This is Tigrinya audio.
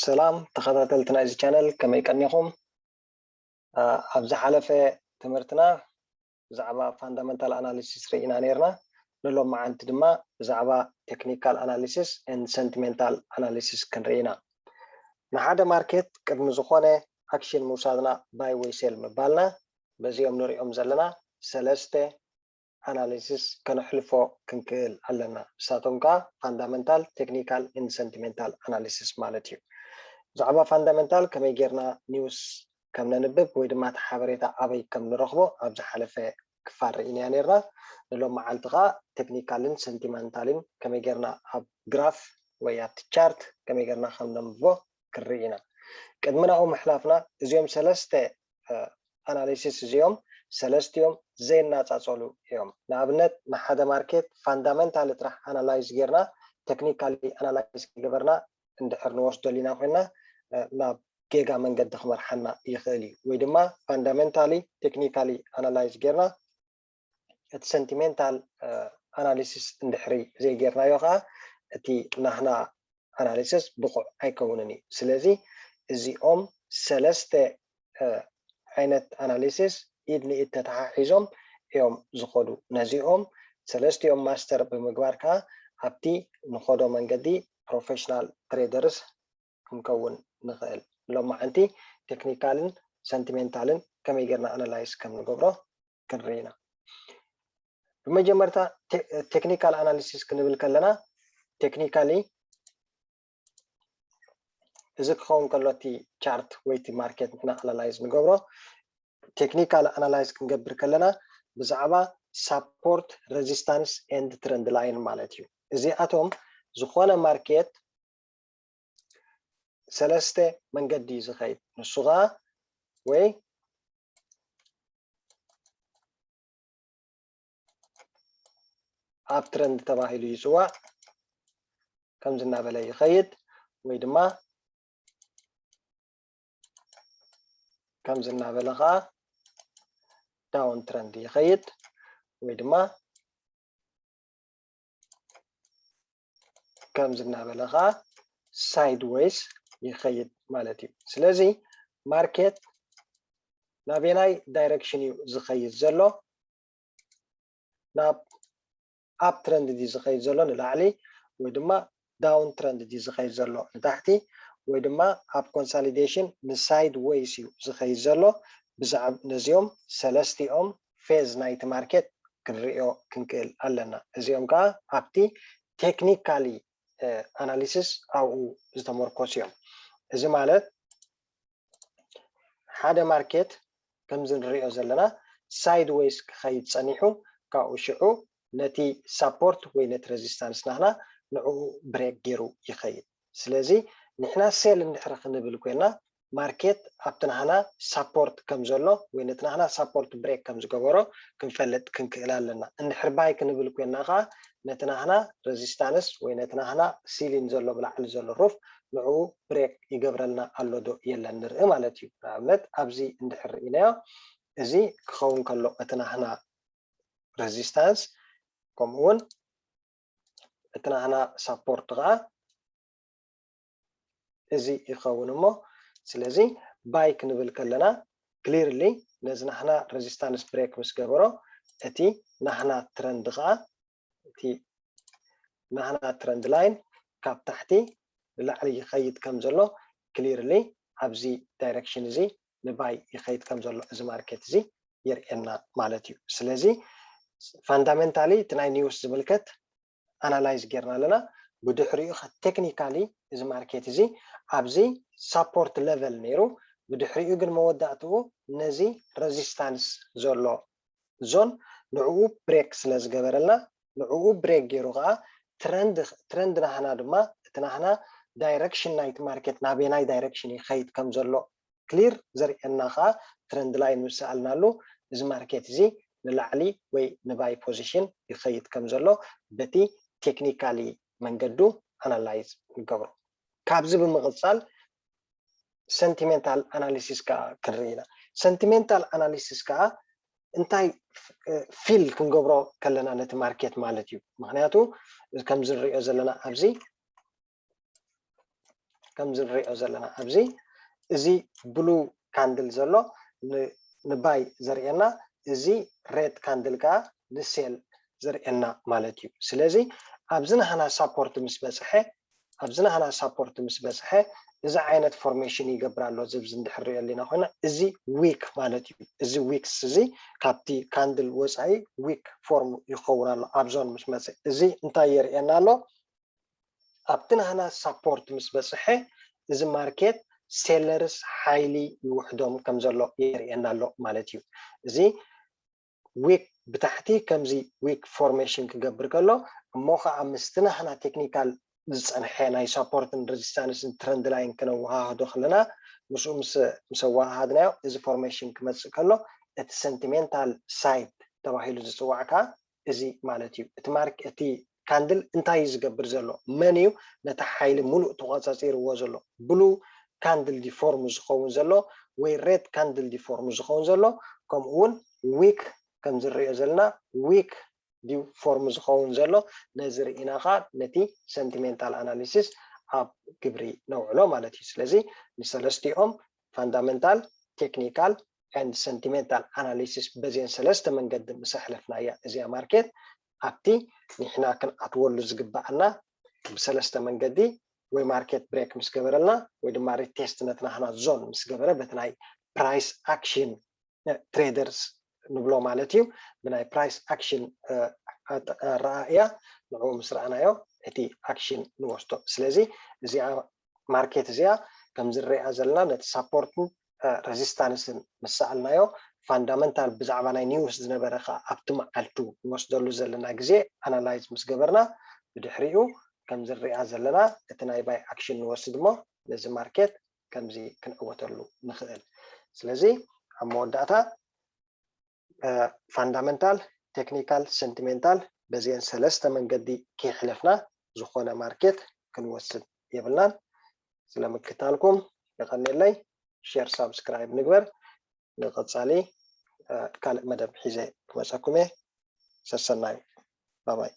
ሰላም ተኸታተልቲ ናይዚ ቻነል፣ ከመይ ቀኒኹም? ኣብ ዝሓለፈ ትምህርትና ብዛዕባ ፋንዳመንታል ኣናሊሲስ ርኢና ነርና። ንሎማዓንቲ ድማ ብዛዕባ ቴክኒካል ኣናሊሲስ ኤንድ ሰንቲሜንታል ኣናሊሲስ ክንርኢ ኢና። ንሓደ ማርኬት ቅድሚ ዝኾነ ኣክሽን ምውሳድና፣ ባይ ወይ ሴል ምባልና፣ በዚኦም ንሪኦም ዘለና ሰለስተ ኣናሊሲስ ከነሕልፎ ክንክእል ኣለና። ንሳቶም ከዓ ፋንዳመንታል፣ ቴክኒካል ኤንድ ሰንቲሜንታል ኣናሊሲስ ማለት እዩ። ብዛዕባ ፋንዳመንታል ከመይ ጌርና ኒውስ ከም ነንብብ ወይ ድማ እቲ ሓበሬታ ኣበይ ከም ንረኽቦ ኣብ ዝሓለፈ ክፋል ርኢናዮ ነርና። ንሎም መዓልቲ ከዓ ቴክኒካልን ሰንቲሜንታልን ከመይ ጌርና ኣብ ግራፍ ወይ ኣብቲ ቻርት ከመይ ጌርና ከም ነንብቦ ክንርኢ ኢና። ቅድሚ ናብኡ ምሕላፍና እዚኦም ሰለስተ ኣናሊሲስ እዚኦም ሰለስቲኦም ዘይናጻጸሉ እዮም። ንኣብነት ንሓደ ማርኬት ፋንዳመንታሊ ጥራሕ ኣናላይዝ ጌርና ቴክኒካሊ ኣናላይዝ ከይገበርና እንድሕር ንወስዶ ሊና ኮይና ናብ ጌጋ መንገዲ ክመርሓና ይኽእል እዩ። ወይ ድማ ፋንዳመንታሊ ቴክኒካሊ ኣናላይዝ ጌርና እቲ ሰንቲሜንታል ኣናሊሲስ እንድሕሪ ዘይጌርናዮ ከዓ እቲ ናህና ኣናሊሲስ ብቑዕ ኣይከውንን እዩ። ስለዚ እዚኦም ሰለስተ ዓይነት ኣናሊሲስ ኢድ ንኢድ ተተሓሒዞም እዮም ዝኸዱ። ነዚኦም ሰለስቲኦም ማስተር ብምግባር ከዓ ኣብቲ ንኸዶ መንገዲ ፕሮፌሽናል ትሬደርስ ክንከውን ንኽእል። ሎማዓንቲ ቴክኒካልን ሰንቲሜንታልን ከመይ ጌርና ኣናላይዝ ከም ንገብሮ ክንርኢ ኢና። ብመጀመርታ ቴክኒካል ኣናሊሲስ ክንብል ከለና ቴክኒካሊ እዚ ክኸውን ከሎ እቲ ቻርት ወይ እቲ ማርኬት ንሕና ኣናላይዝ ንገብሮ ቴክኒካል ኣናላይዝ ክንገብር ከለና ብዛዕባ ሳፖርት፣ ሬዚስታንስ ኤንድ ትረንድ ላይን ማለት እዩ። እዚኣቶም ዝኾነ ማርኬት ሰለስተ መንገዲ እዩ ዝኸይድ። ንሱ ኸዓ ወይ ኣብ ትረንድ ተባሂሉ ይፅዋዕ፣ ከምዚ እናበለ ይኸይድ፣ ወይ ድማ ከምዚ እናበለ ኸዓ ዳውን ትረንድ ይኸይድ፣ ወይ ድማ ከምዚ እናበለ ኸዓ ሳይድዌይስ ይኸይድ ማለት እዩ። ስለዚ ማርኬት ናበየናይ ዳይሬክሽን እዩ ዝኸይድ ዘሎ? ናብ ኣፕ ትረንድ ድዩ ዝኸይድ ዘሎ ንላዕሊ፣ ወይ ድማ ዳውን ትረንድ ድዩ ዝኸይድ ዘሎ ንታሕቲ፣ ወይ ድማ ኣብ ኮንሳሊዴሽን ንሳይድዌይስ እዩ ዝኸይድ ዘሎ? ብዛዕባ ነዚኦም ሰለስቲኦም ፌዝ ናይቲ ማርኬት ክንሪኦ ክንክእል ኣለና። እዚኦም ከዓ ኣብቲ ቴክኒካሊ ኣናሊሲስ ኣብኡ ዝተመርኮሱ እዮም። እዚ ማለት ሓደ ማርኬት ከምዚ ንሪኦ ዘለና ሳይድዌይስ ክኸይድ ጸኒሑ፣ ካብኡ ሽዑ ነቲ ሳፖርት ወይ ነቲ ሬዚስታንስ ናህና ንዕኡ ብሬክ ገይሩ ይኸይድ። ስለዚ ንሕና ሴል እንድሕሪ ክንብል ኮይና ማርኬት ኣብቲ ናህና ሳፖርት ከም ዘሎ ወይ ነቲ ናህና ሳፖርት ብሬክ ከም ዝገበሮ ክንፈልጥ ክንክእል ኣለና። እንድሕር ባይ ክንብል ኮይና ከዓ ነቲ ናህና ሬዚስታንስ ወይ ነቲ ናህና ሲሊን ዘሎ ብላዕሊ ዘሎ ሩፍ ንዕኡ ብሬክ ይገብረልና ኣሎ ዶ የለን ንርኢ ማለት እዩ። ንኣብነት ኣብዚ እንድሕር ርኢናዮ እዚ ክኸውን ከሎ እቲ ናህና ሬዚስታንስ ከምኡ እውን እቲ ናህና ሳፖርት ከዓ እዚ ይኸውን እሞ ስለዚ ባይ ክንብል ከለና ክሊርሊ ነዚ ናህና ሬዚስታንስ ብሬክ ምስ ገበሮ እቲ ናህና ትረንድ ከዓ እቲ ናህና ትረንድ ላይን ካብ ታሕቲ ንላዕሊ ይኸይድ ከም ዘሎ ክሊርሊ ኣብዚ ዳይሬክሽን እዚ ንባይ ይኸይድ ከም ዘሎ እዚ ማርኬት እዚ የርእየና ማለት እዩ። ስለዚ ፋንዳሜንታሊ እቲ ናይ ኒውስ ዝምልከት ኣናላይዝ ጌርና ኣለና። ብድሕሪኡ ቴክኒካሊ እዚ ማርኬት እዚ ኣብዚ ሳፖርት ሌቨል ነይሩ፣ ብድሕሪኡ ግን መወዳእትኡ ነዚ ሬዚስታንስ ዘሎ ዞን ንዕኡ ብሬክ ስለ ዝገበረልና ንዕኡ ብሬክ ገይሩ ከዓ ትረንድ ናህና ድማ እቲ ናህና ዳይረክሽን ናይቲ ማርኬት ናበየናይ ዳይረክሽን ይኸይድ ከም ዘሎ ክሊር ዘርእየና ከዓ ትረንድ ላይን ምስ ሰኣልናሉ እዚ ማርኬት እዚ ንላዕሊ ወይ ንባይ ፖዚሽን ይኸይድ ከም ዘሎ በቲ ቴክኒካሊ መንገዱ ኣናላይዝ ንገብሮ። ካብዚ ብምቕፃል ሰንቲሜንታል ኣናሊሲስ ከዓ ክንርኢ ኢና። ሰንቲሜንታል ኣናሊሲስ ከዓ እንታይ ፊል ክንገብሮ ከለና ነቲ ማርኬት ማለት እዩ። ምክንያቱ ከምዚ ንሪኦ ዘለና ኣብዚ ከምዚ ንሪኦ ዘለና ኣብዚ እዚ blue candle ዘሎ ንባይ ዘርእየና፣ እዚ red candle ከዓ ንሴል ዘርእየና ማለት እዩ። ስለዚ ኣብዚ ናህና support ምስ በፅሐ ኣብዚ ናህና support ምስ በፅሐ እዚ ዓይነት formation ይገብር ኣሎ ዝብዚ እንድሕር ሪኦ ኣለና ኮይና እዚ weak ማለት እዩ። እዚ wicks እዚ ካብቲ candle ወፃኢ weak form ይኸውን ኣሎ ኣብ zone ምስ መፀ። እዚ እንታይ የርእየና ኣሎ? ኣብቲ ናህና support ምስ በፅሐ እዚ market sellers ሓይሊ ይውሕዶም ከም ዘሎ የርእየና ኣሎ ማለት እዩ። እዚ weak ብታሕቲ ከምዚ weak formation ክገብር ከሎ እሞ ከዓ ምስቲ ናህና technical ዝፀንሐ ናይ support ን resistance ን trend line ክነወሃህዶ ከለና ምስኡ ምስ ኣወሃሃድናዮ እዚ formation ክመፅእ ከሎ እቲ sentimental side ተባሂሉ ዝፅዋዕ ከዓ እዚ ማለት እዩ። እቲ market እቲ candle እንታይ እዩ ዝገብር ዘሎ? መን እዩ ነቲ ሓይሊ ሙሉእ ተቆፃፂርዎ ዘሎ? Blue candle ድዩ form ዝኸውን ዘሎ ወይ red candle ድዩ form ዝኸውን ዘሎ? ከምኡ እውን weak ከም ዝንሪኦ ዘለና weak ድዩ form ዝኸውን ዘሎ? ነዚ ርኢና ከዓ ነቲ sentimental analysis ኣብ ግብሪ ነውዕሎ ማለት እዩ። ስለዚ ንሰለስቲኦም fundamental፣ technical and sentimental analysis በዚአን ሰለስተ መንገዲ ምስ ኣሕለፍናያ እዚኣ market ኣብቲ ንሕና ክንኣትወሉ ዝግባኣና ብሰለስተ መንገዲ ወይ market break ምስ ገበረልና ወይ ድማ retest ነቲ ናህና zone ምስ ገበረ በቲ ናይ price action traders ንብሎ ማለት እዩ። ብናይ price action ኣረኣእያ ንዕኡ ምስ ረኣናዮ እቲ action ንወስዶ። ስለዚ እዚኣ market እዚኣ ከም ዝረኣ ዘለና ነቲ support ን resistance ን ምስ ሰኣልናዮ fundamental ብዛዕባ ናይ news ዝነበረ ከዓ ኣብቲ መዓልቱ ንወስደሉ ዘለና ግዜ analyze ምስ ገበርና ብድሕሪኡ ከም ዝረኣ ዘለና እቲ ናይ buy action ንወስድ እሞ ነዚ market ከምዚ ክንዕወተሉ ንኽእል። ስለዚ ኣብ መወዳእታ fundamental፣ technical፣ sentimental በዚአን ሰለስተ መንገዲ ከይሕለፍና ዝኾነ market ክንወስድ የብልናን። ስለምክታልኩም የቐንየለይ። Share፣ subscribe ንግበር። ንቐፃሊ ካልእ መደብ ሒዘ ክመፀኩም እየ። ሰሰናዩ። ባባይ።